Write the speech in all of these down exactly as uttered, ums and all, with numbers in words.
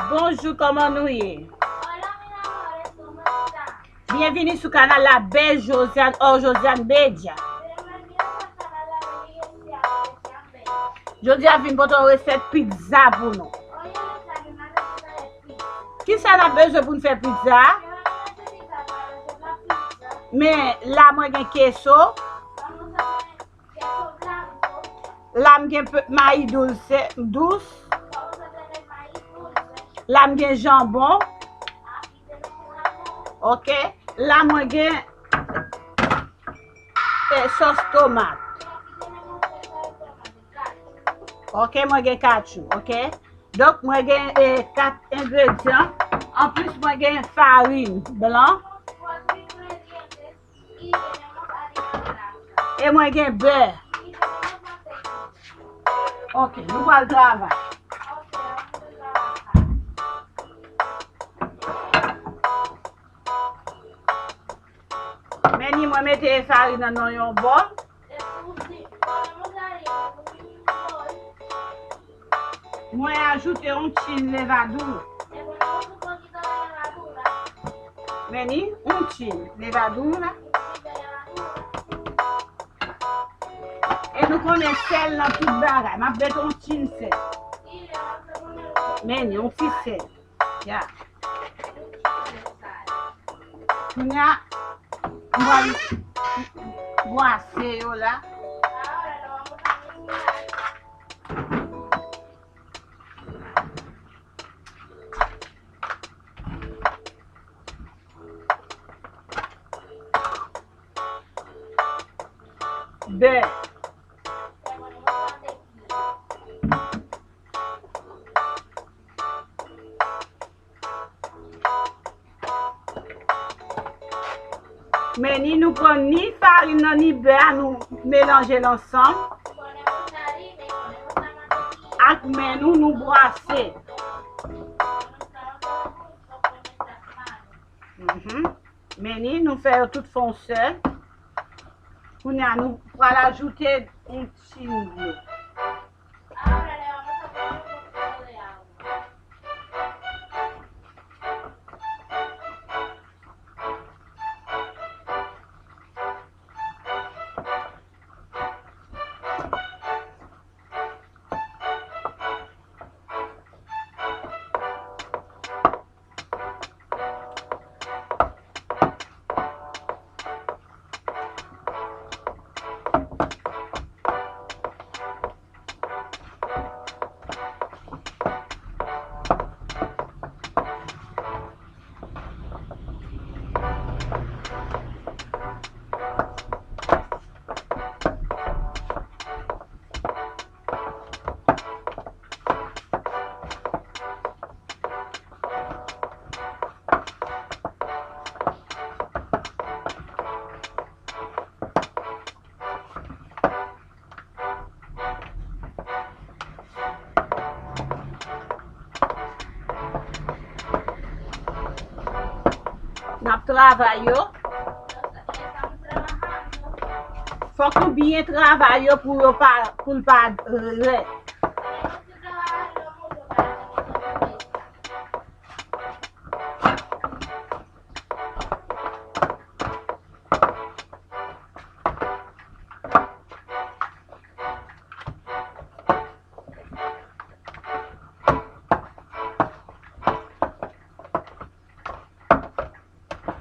Bonjou, kòman nou ye? Byenvini sou kanal la, Bèl Josiane, or Josiane Media. Jodi a vin pote yon resèt pizza pou nou. Kisa n ap bezwen pou n fè pizza a? Men la mwen gen keso. La m gen pe- mayi dous, dous. La m gen janbon. Ok. La mwen gen eh, sòs tomat. Ok, mwen gen katchou, ok. Donk, mwen gen eh, kat engredyan. Anplis, mwen gen farin blan. E mwen gen bè. Ok, nou pral travay. Men ni mwen mete farin nan nan yon bòl. Mwen ajoute yon tchin levadura. Men ni yon tchin levadura. E nou konnen sèl nan tout bagay. M ap mete yon tchin sèl. Men ni yon ti sèl. Ya. Kounye a, m pral bwase yo la. Bè. Men ni nou pran ni farin nan ni bè a, nou melanje l ansanm. Ak men nou, nou bwase. Mhm. Men ni nou fè yo tout fè yon sèl. Kounye a nou pral ajoute yon ti dlo. N ap travay yo. Fòk nou byen travay yo pou yo pa, pou l pa rèd.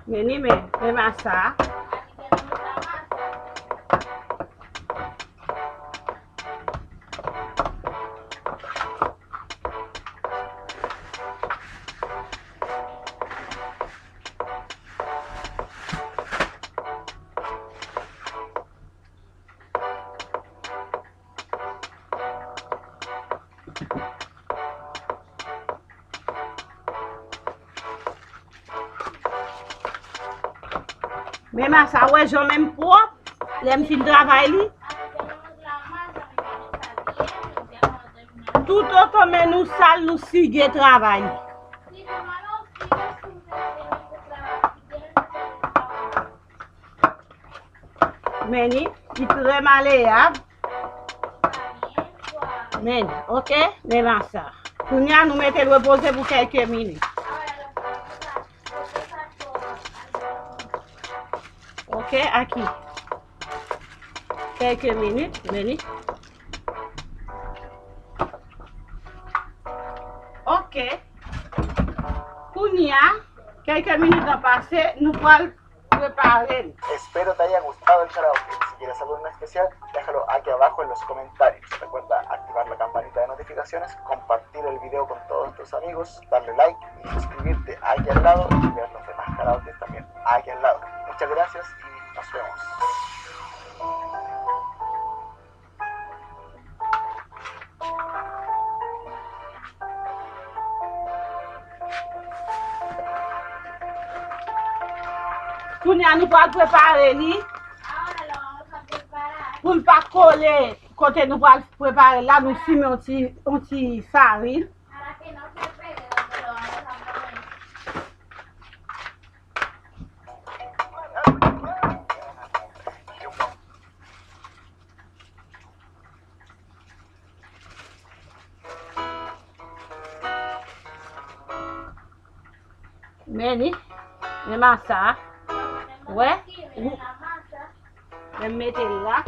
Men ni men, men masa. Men masa, wè jan menm pwòp, lè m fin travay li. Toutotan men nou sal, nou sige travay li. Men ni, li trè maleyab. Men, ok, men masa. Kounye a, nou mete l repoze pou kèlke minit. Ok, aki. Kèlke minit, men li. Ok. Kounye a, kèlke minit an pase, nou pral prepare l. Espero te haya gustado el karaoke. Si quieres algo en especial, déjalo aquí abajo en los comentarios. Recuerda activar la campanita de notificaciones, compartir el video con todos tus amigos, darle like y suscribirte aquí al lado y ver los demás karaoke también aquí al lado. Muchas gracias y nos vemos. Kounye a, nou pral prepare li. Pou l pa kole, kote nou pral prepare l la, nou simen yon ti, yon ti farin. Men li, men masa a. Wè? Men m mete l la.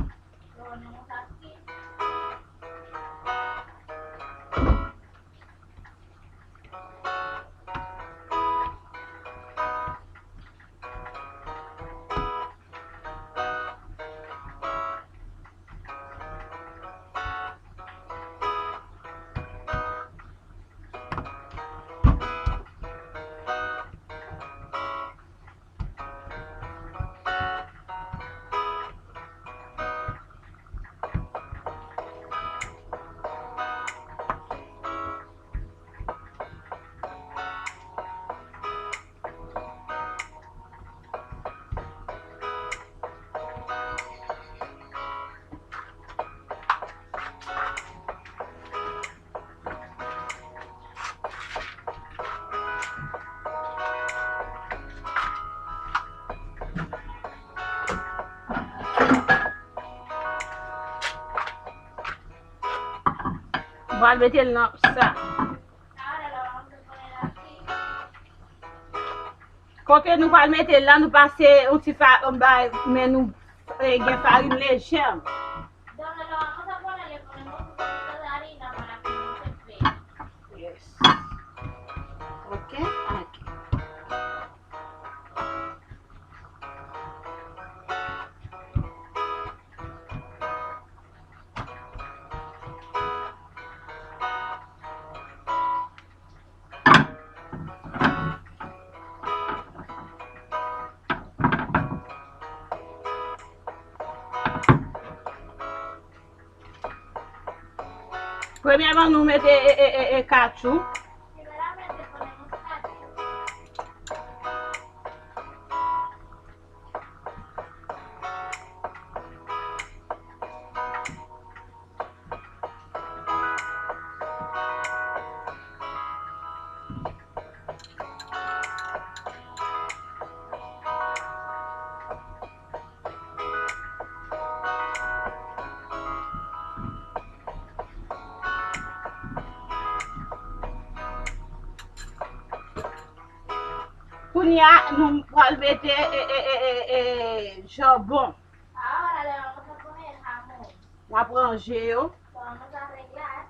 M pral mete l nan sa. Kote nou pral mete l la, nou pase yon ti fa-, yon bay, men nou, eh, gen farin lejè. Yes. Ok, aki. Premyèman, nou mete, e, e, e, e, katchou. Kounye a, nou pral mete, e, e, e, e, e, janbon. Ahora le vamos a poner jamón. N ap ranje yo. Lo vamos a arreglar.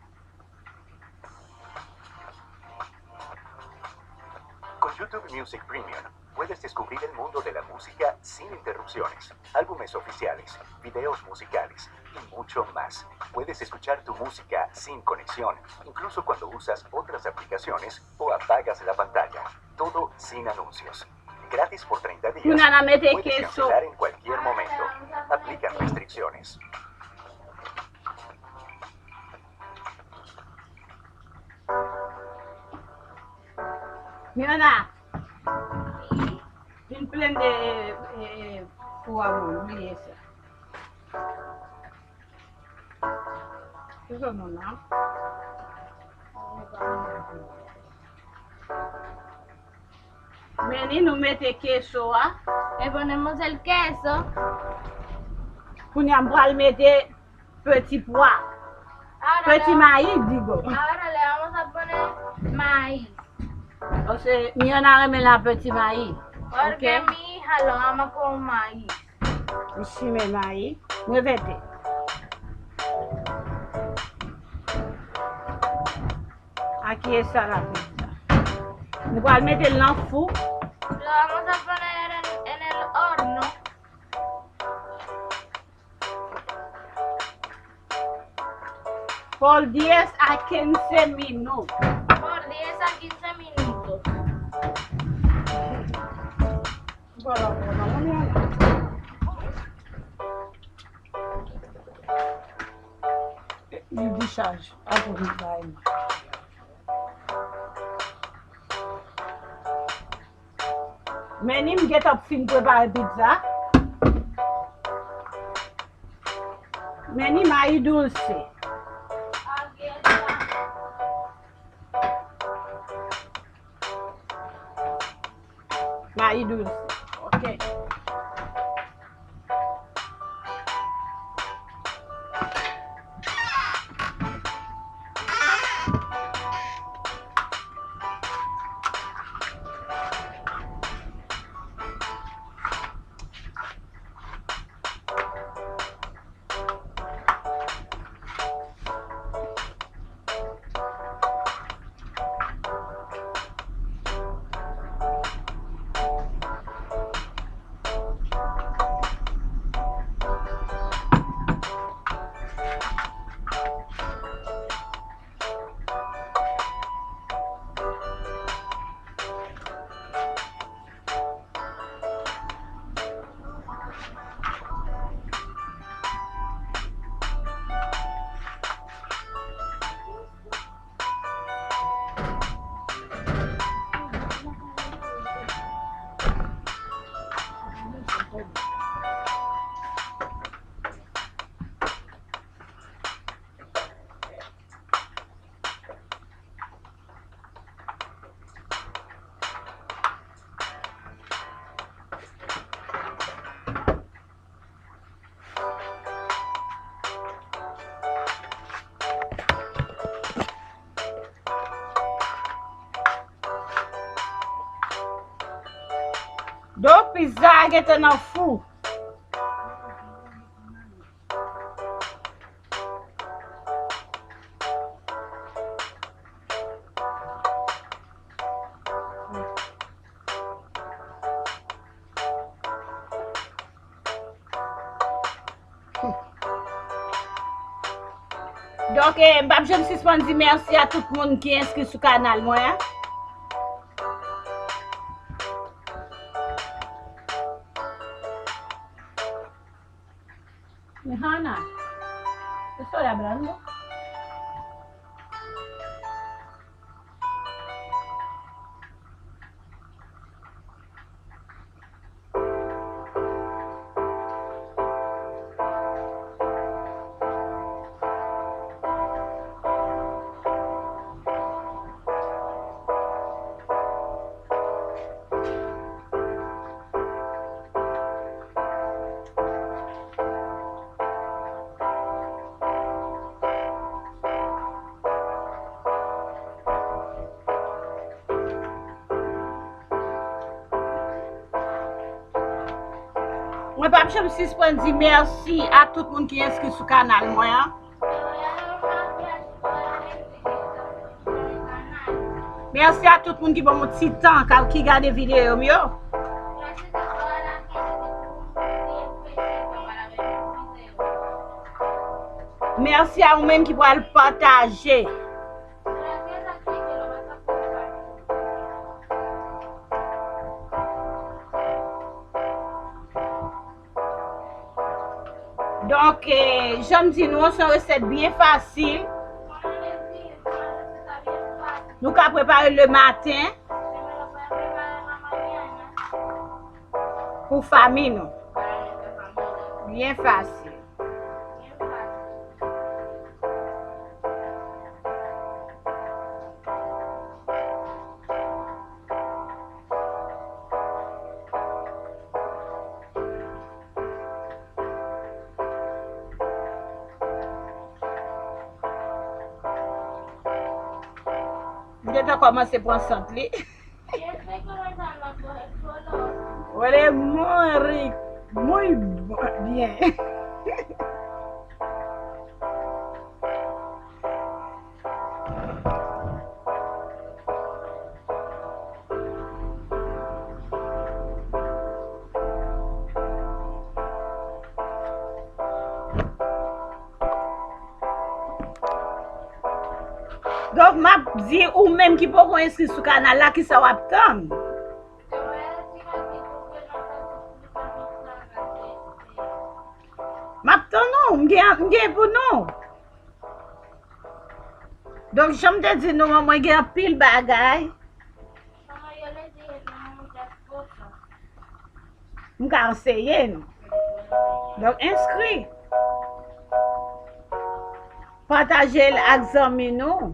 Con YouTube Music Premium puedes descubrir el mundo de la música sin interrupciones, álbumes oficiales, videos musicales y mucho más. Puedes escuchar tu música sin conexión, incluso cuando usas otras aplicaciones o apagas la pantalla. Todo sin anuncios. Gratis por treinta días. Kounye a n a mete keso. Puedes cancelar en cualquier momento. Aplican restricciones. Miranda, vin plenn de, e, e, pou a mwen, bliye sa. Kisa nou nan? Men ni nou mete keso a. Le ponemos el queso. Kounye a m pral mete peti pwa. Ahora le vamos a poner Mayi. Paske Miana renmen lapeti mayi. Porque mi halo ama con mayi. M simen mayi. M revète. Aquí está la pizza. Nou pral mete l nan fou. Lo vamos a poner en, en el horno. Por diez a quince minutos. Por diez a quince minutos. Voilà, voilà, voilà. Li dichaj. Apre li bay mwen. Men ni m gentan fin prepare pizza. Men ni mayi douse. Mayi douse. Ok. Donk, pizza a gentan nan fou. Donk, eh, m p ap janm sispann di mèsi a tout moun ki enskri sou kanal mwen an. Rihanna, estoy hablando. Mwen p ap janm sispann di mèsi a tout moun ki enskri sou kanal mwen an. Mèsi a tout moun ki ban m yon ti tan, ka, ki gade videyo m yo. Mèsi a ou menm ki pral pataje. Donk, eh, jan m di nou, se yon resèt byen fasil. Nou ka prepare le maten pou fanmi nou. Byen fasil. M te Te kòmanse pran sant li. Ole, mori, muy bien. Donk, m ap di ou menm ki poko enskri sou kanal la, kisa w ap tann? M ap tann ou, m gen, m gen pou nou. Donk, jan m te di nou an, mwen gen anpil bagay. M ka anseye nou. Donk, enskri. Pataje l ak zanmi nou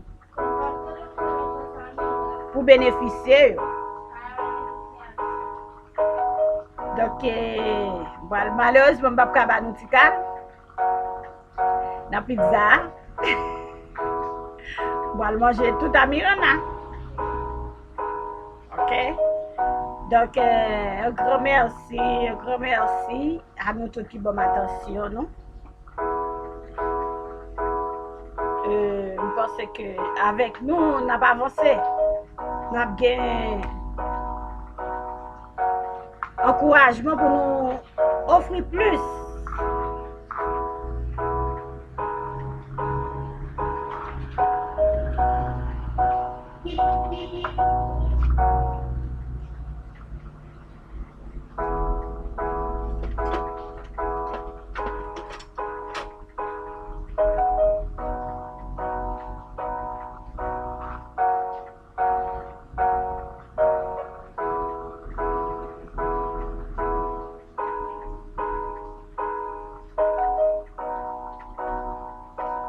pou benefisye yo. Donk, eh, m pral, malerezman, m p ap ka ba nou ti kal. Nan pizza. M pral manje tout a Miranda. Ok? Donk, eh, un grand merci, un grand merci a nou tout ki ban m atansyon nou. Eh, m panse ke avèk nou, n ap avanse. N ap gen ankourajman pou nou ofri plis.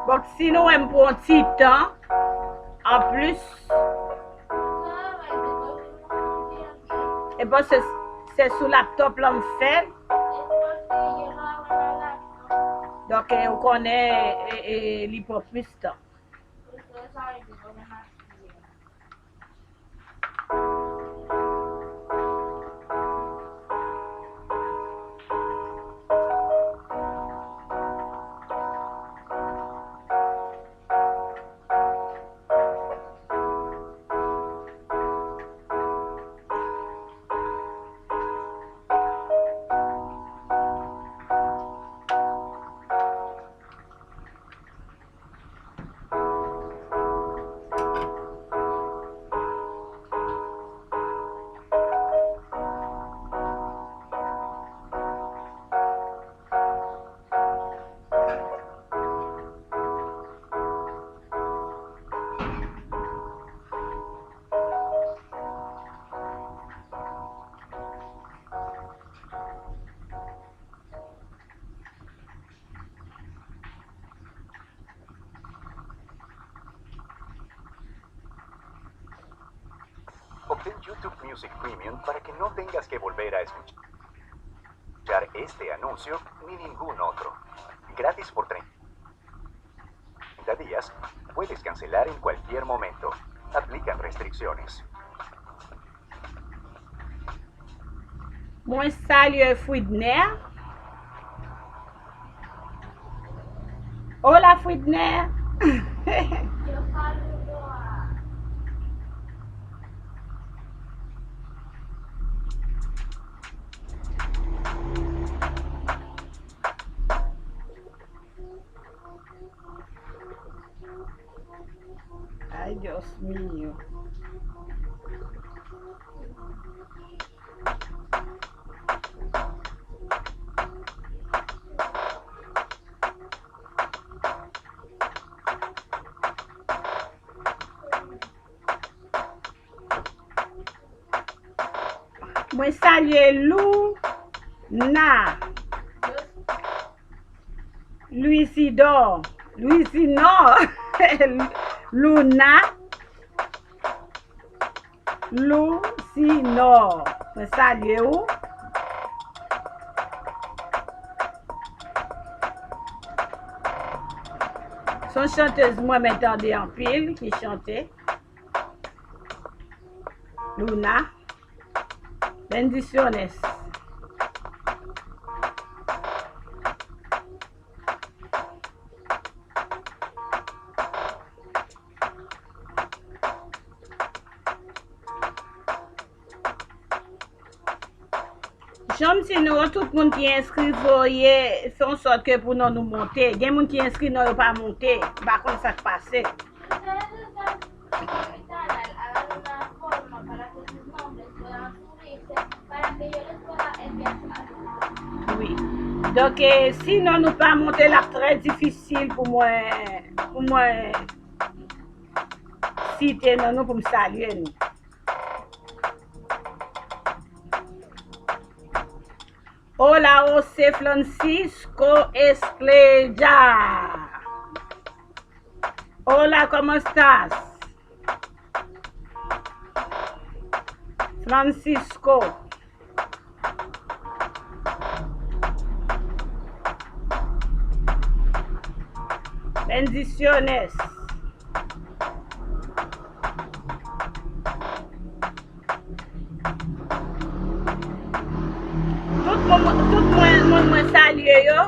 Bon, si nou wè m pran ti tan, anplis, e bon, se, se sou laptop la m fè l. Donk, eh, ou konnen, eh, eh, li pran plis tan. Obtén YouTube Music Premium para que no tengas que volver a escuchar este anuncio ni ningún otro. Gratis por treinta días. Puedes cancelar en cualquier momento. Aplican restricciones. Mwen salye Fridner. Hola, Fridner. Ay, Dios mío. Mwen salye Lou Na. Louisidò, Louisinò, Louna, Lousinò. Mwen salye ou. Se yon chantez mwen renmen tande anpil ki chante. Luna. Bendiciones. Jan m di nou, tout moun ki enskri voye fè yon sòt ke pou non nou monte. Gen moun ki enskri non yo pa monte. M pa konn sa k pase. Wi. Donk, eh, si non nou pa monte, l ap trè difisil pou mwen, pou mwen site non nou pou m salye nou. Hola, José Francisco Esclella. Hola, ¿cómo estás? Francisco. Bendiciones. Tout moun, tout moun, moun mwen salye yo,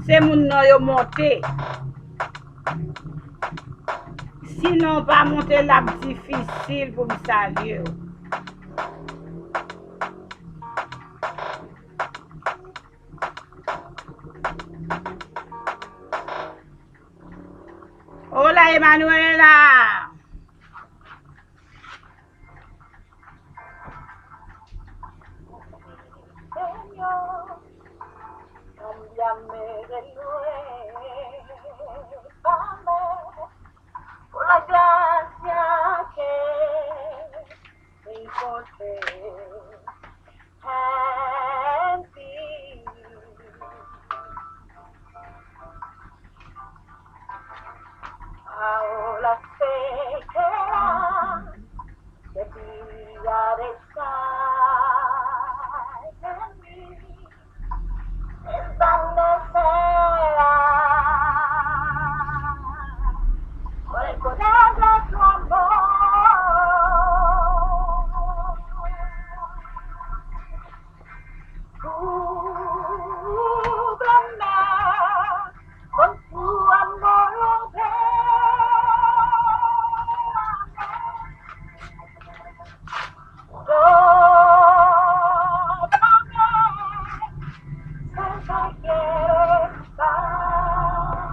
se moun non yo monte. Si non pa monte, l ap difisil pou m salye w. Hola, Emanuela. Señor, cámbiame de nuevo, por la gracia que encontré en ti. Ahora sé que la debía de estar en mí. Desvanecerá por el poder de tu amor. Cúbreme con tu amor, rodéame. Tómame, cerca quiero estar.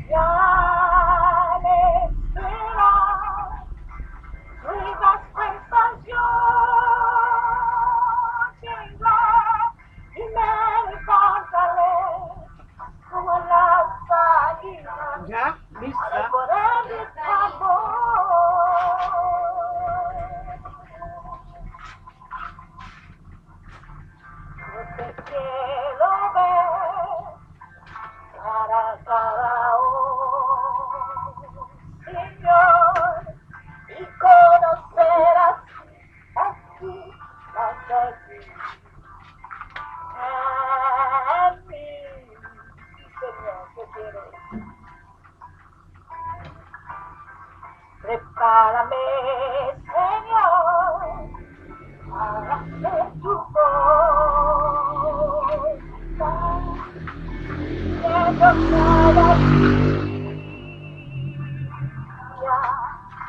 Y al esperar nuevas fuerzas yo tendré y me levantaré como las águilas. Ya, lista. Al poder de tu amor. Yo te quiero ver cara a cara, oh Señor, y conocer así, así, más de ti. En mí, sí, Señor, yo quiero. Prepárame, Señor, para hacer tu voluntad. Quiero cada día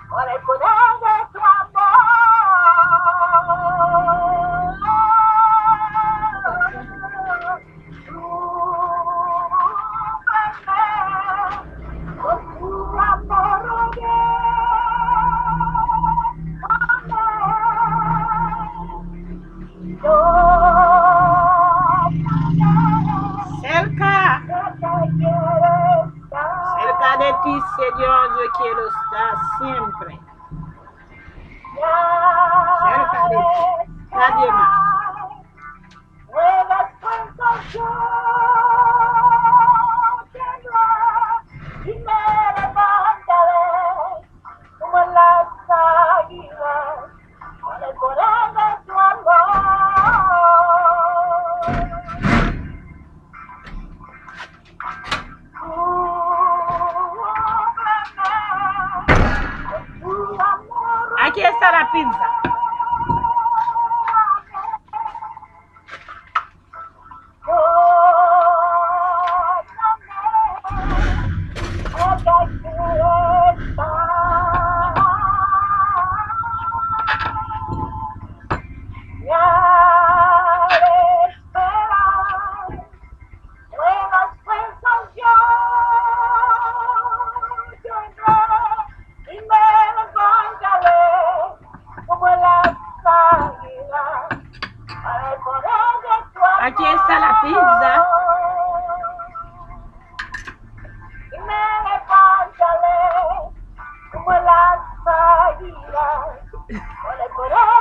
por el poder de tu amor. Cerca, cerca de ti, Señor, yo quiero estar siempre. Cerca de ti, nadie más. Nuevas fuerzas yo tendré y me levantaré como las águilas con el poder de tu amor. Cúbreme Sa la pizza. Aquí está la pizza.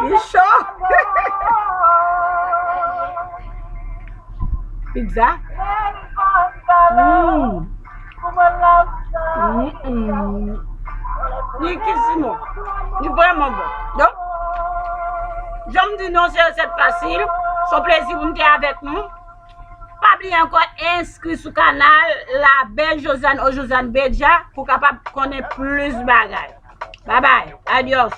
Li cho. Pizza. Mm. Mm-mm. Li ekizimo. Li vrèman bon. Donk, jan m di nou, se resèt fasil. Se yon plezi pou m te avèk nou. Pa bliye ankò, enskri sou kanal la, Bèl Josiane ou Josiane Bedja, pou w kapab konnen plis bagay. Bye bye. Adios.